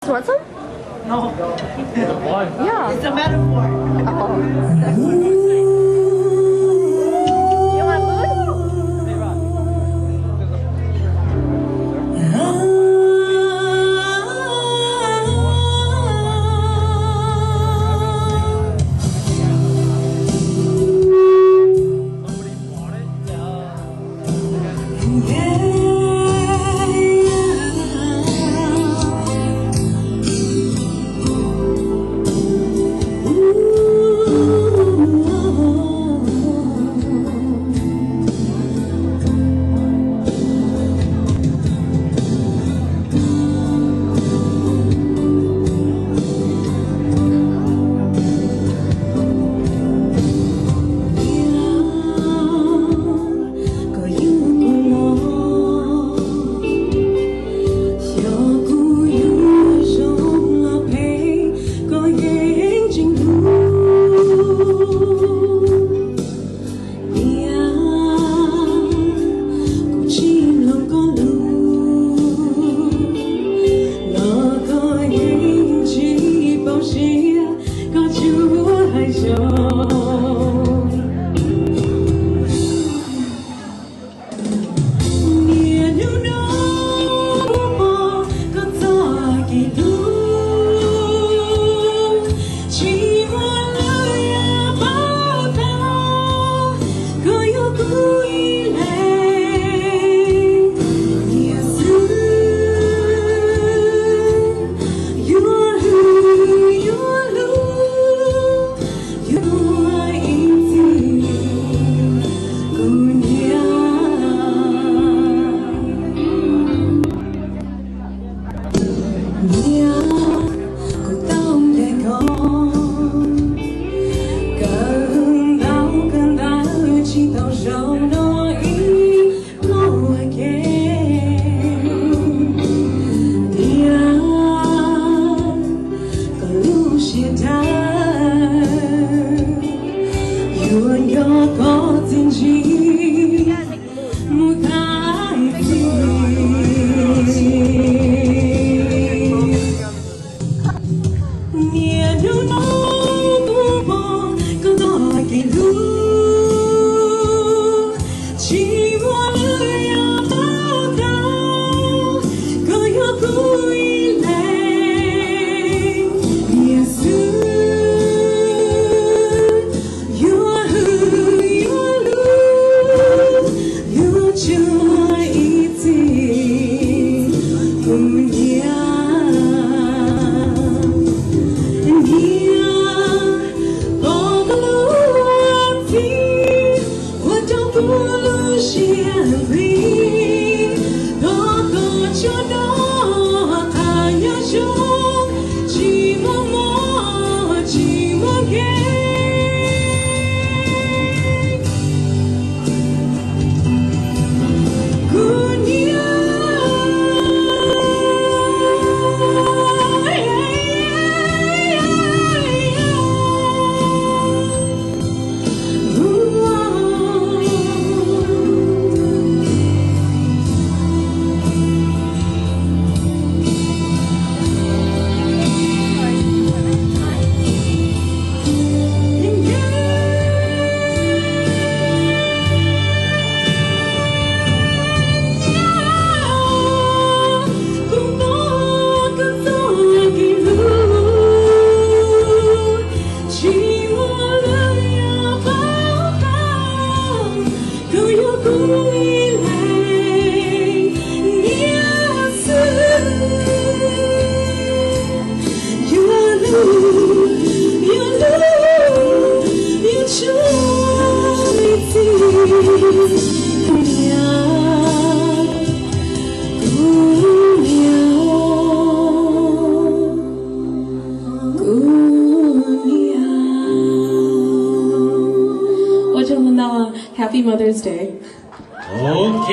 Want some? No. Yeah. It's a metaphor. Oh. You want food? Koj yug kuv los, xyov kuv yuav zoo los phem, koj yeej tseem hlub. Niam, kuv tsis mloog koj lus, los koj yeej tsis paub siab, koj tsuas hais zoo. Niam, hnub no kuv pom koj txoj kev hlub, tsis muaj lwm yam paub tau, koj yog kuv ib leeg. Niam xwb, yuav hlub, yuav hlub, yuav ib txhis, kuv niam. Niam, kuv tau ncaim koj kawm ntau kawm ntau tsis tau zaum no ib plob ua ke. Niam, koj lub siab dawb yuav nco koj txiaj ntsig mus thaum twg. Niam, hnub no kuv pom koj txoj kev hlub, tsis muaj lwm yam paub tau, koj yog kuv ib leeg. Niam xwb, yuav hlub, yuav hlub, yuav tsuag ib txhis, kuv niam. Niam, pom koj lub txim ua rau kuv lub siab nqhis, thov koj tsuas noj qab nyob zoo, tsis muaj mob tsis muaj nkeeg. Kuv niam, Tsis muaj lwm yam paub tau, koj yog kuv ib leeg, niam xwb. Yuav hlub, yuav hlub, yuav tsuag ib txhis, kuv niam, kuv niam, kuv niam. Ua tsaug ntau, Happy Mother's Day. Ok.